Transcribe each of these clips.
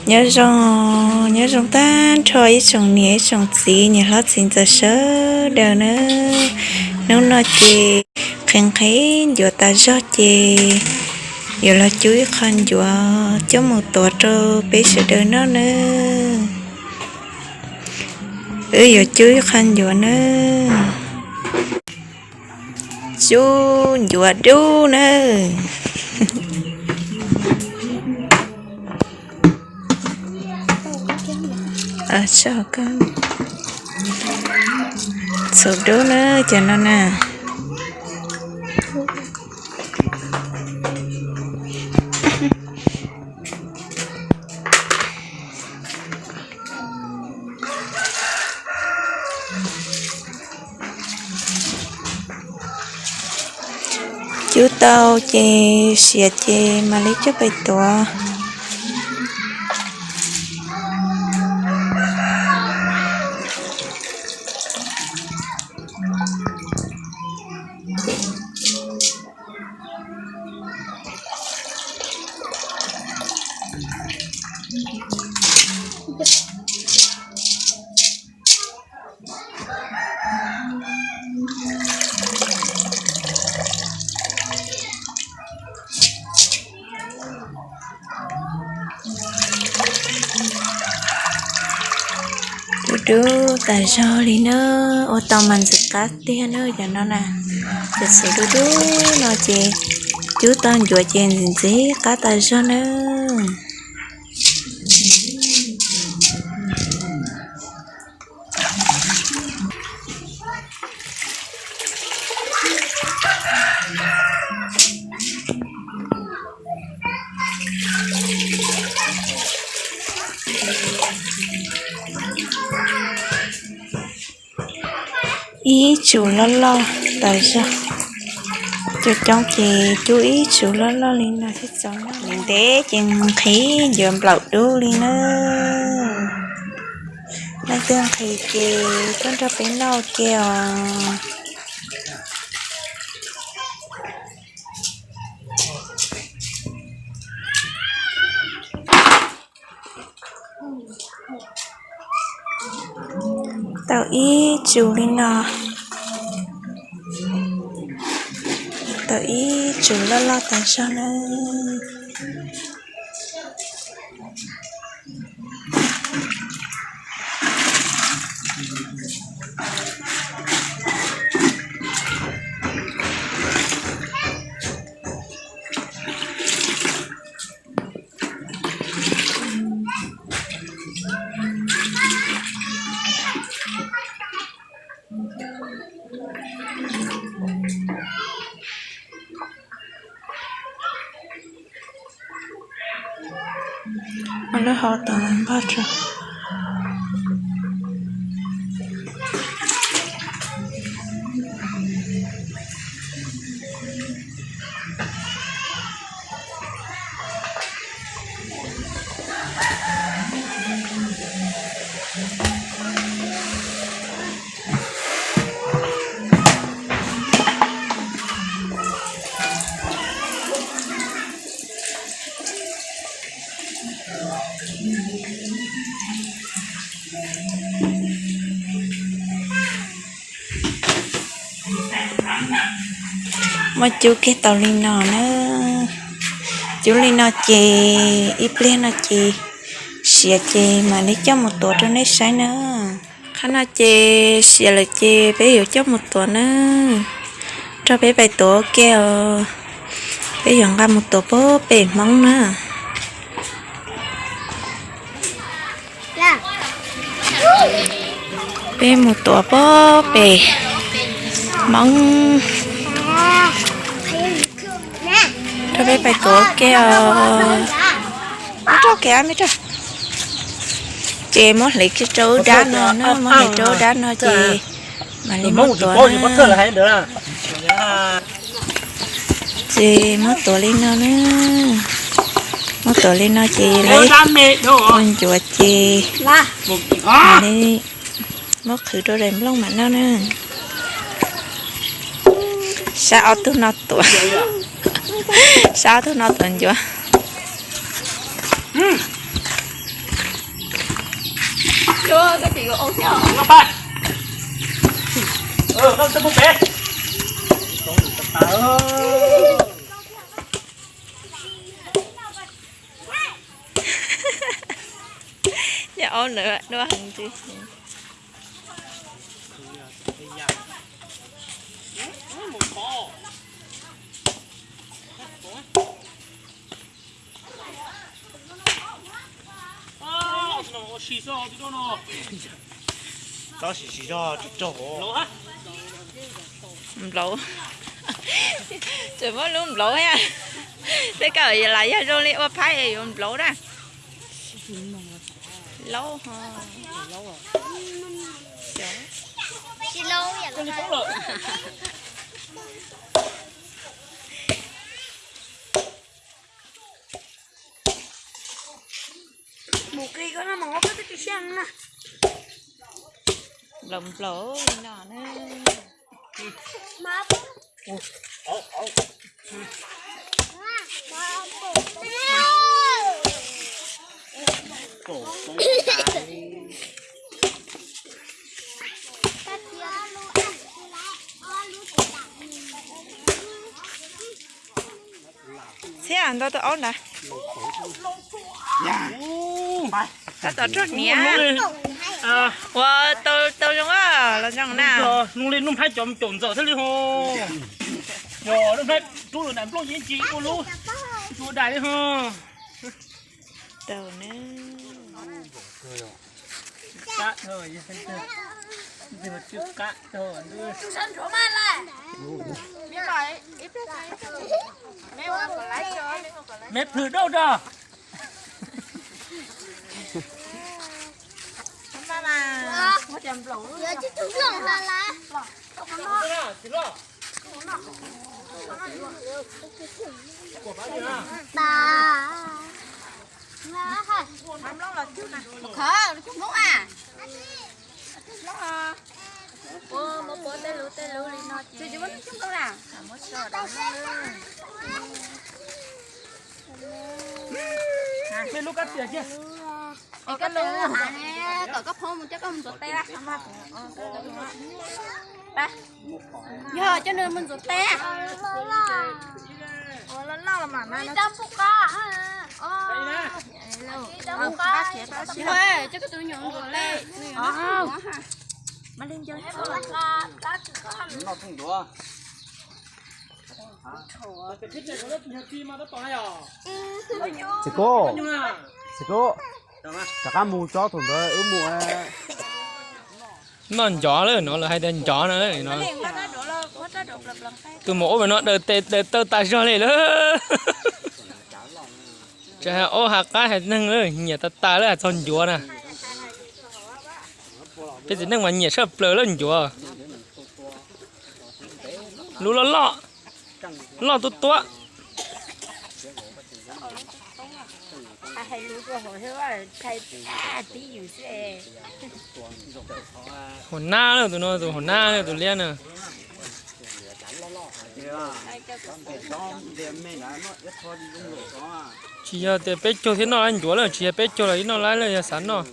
Nyob zoo, nyob zoo tag nrho ib tsoom niam ib tsoom txiv, niam hlob txiv ntxawm sawv daws na. Hnub no ces nqhis nqhis ncuav tas zog ces yuav los cub ib qho ncuav coj mus tuav rau peb sawv daws noj na. Wb yuav cub ib qho ncuav na. Cub ncuav dub na. Txhuv dub na, cov no na. Cub tau ces siav ces mam li coj pais tuav. Dub dub tas zog li na, ua tau mas ntxim qab tiag na cov no na. Cov txhuv dub dub no ces cub tau ncuav ces ntxim ntxim qab tas zog na. Ib tsum loj loj tas zog, coob coob ces cub ib tsum loj loj li no thiaj txaus noj. Ntev ntev ces nqhis ncuav nplaum dub li na. Leej twg nqhis ces tuaj nrog peb noj ua ke os. Tau ib tsum li no, tau ib tsum loj loj tas zog na. Ua lub hau tom npog tso. Muab cub kiag tau li no na. Cub li no ces ib pliag no ces siav ces mam li coj mus tuav rau nej saib na. Qhov no ces siav lawm ces peb yuav coj mus tuav na. Rau peb pais tuav ua ke os. Peb yuav nqa mus tuav puag pem Hmoob na. Peb mus tuav puag pem Hmoob. Rau peb pais tuav ua ke os. Rau kev me rau. Ces muab hle kiag rau dab no na, muab hle rau dab no ces mam li muab tuav na. Ces muab tuav li no na. Muab tuav li no ces lawv ua ncuav ces mam li muab qhwv rau daim nplooj mam noj na. Sab ob tug no tuav, sab ob tug no tuav ncuav. Koj ces yuav ua thiab. Koj pab. Koj twb mus pem. Yog aub ntawd dua heev tsis. Nplaud. Tseem muab lub nplaud thiab. Tej koj lam yog zoo li ua phaib yuav nplaud na. Laub ho. Mus qi koj no mas koj twb tsis siab na. Nplaum nplaum li no na. Txhiab ntau tus aub ntawd. Tab tom rog hniav. Ua tau zoo los zoo na. Nug li Nuj Nplhaib cov caum ntxawm thiaj li ho. Yog Nuj Nplhaib rub lawm nram nplooj yeej tsis ua lub tsis ua dais li ho. Tau na. Me plhws dauj rog. Khov, cug Hmoob a. Ua muab puab tej lub tej lub li no ces muab so da. Me lub kab tias kiag. Kom koj phob mus coj koj mus ntxuav tes. Yog coj nws mus ntxuav tes. Ua loj loj los mas na. Coj koj tus nyuam ntxuav tes. Mas li nco. Txiv Kub, txiv Kub, rov qab mus tso thaum ntawd wb mus. Noj ncov lawm no, lawv hais tias ncov no no. Tus mus ub no daws tes daws taw tas zog li lawm. Tseem hais ub hais qab hais neeg lawm, nyiam tas tas lawm hais txog ncuav na. Peb txiv neej mas nyiam tshaj plaws lawm ncuav. Lub loj loj, loj tuab tuab. Hauv nab lawm tus no, tus hauv nab lawm tus liab na. Tsis yog tias peb caug thiab noj laib ncuav lawm, tsis yog peb caug los ib noj laib lawm yog xav noj.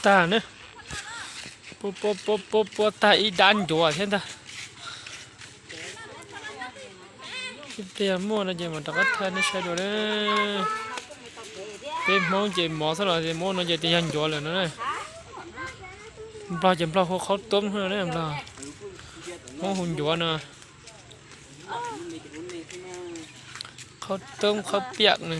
Tag ne, pua pua pua pua tag ib dab ncuav thiab ntag. Tej yog muaj no ces mam rov qab thaij nej saib dua na. Peb Hmoob ces mov xwb los muaj no ces tias yog ncuav lawm no na. Nplog ces Nplog hu qhaub toob no na, Nplog, Hmoob hu ncuav no. Qhaub toob qhaub piam no.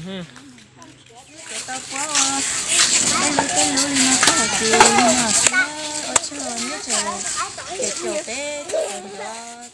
Tej lub tej lub li no xwb hais tias li no xwb, ua tsaug nej tseem caum peb cov ncuav.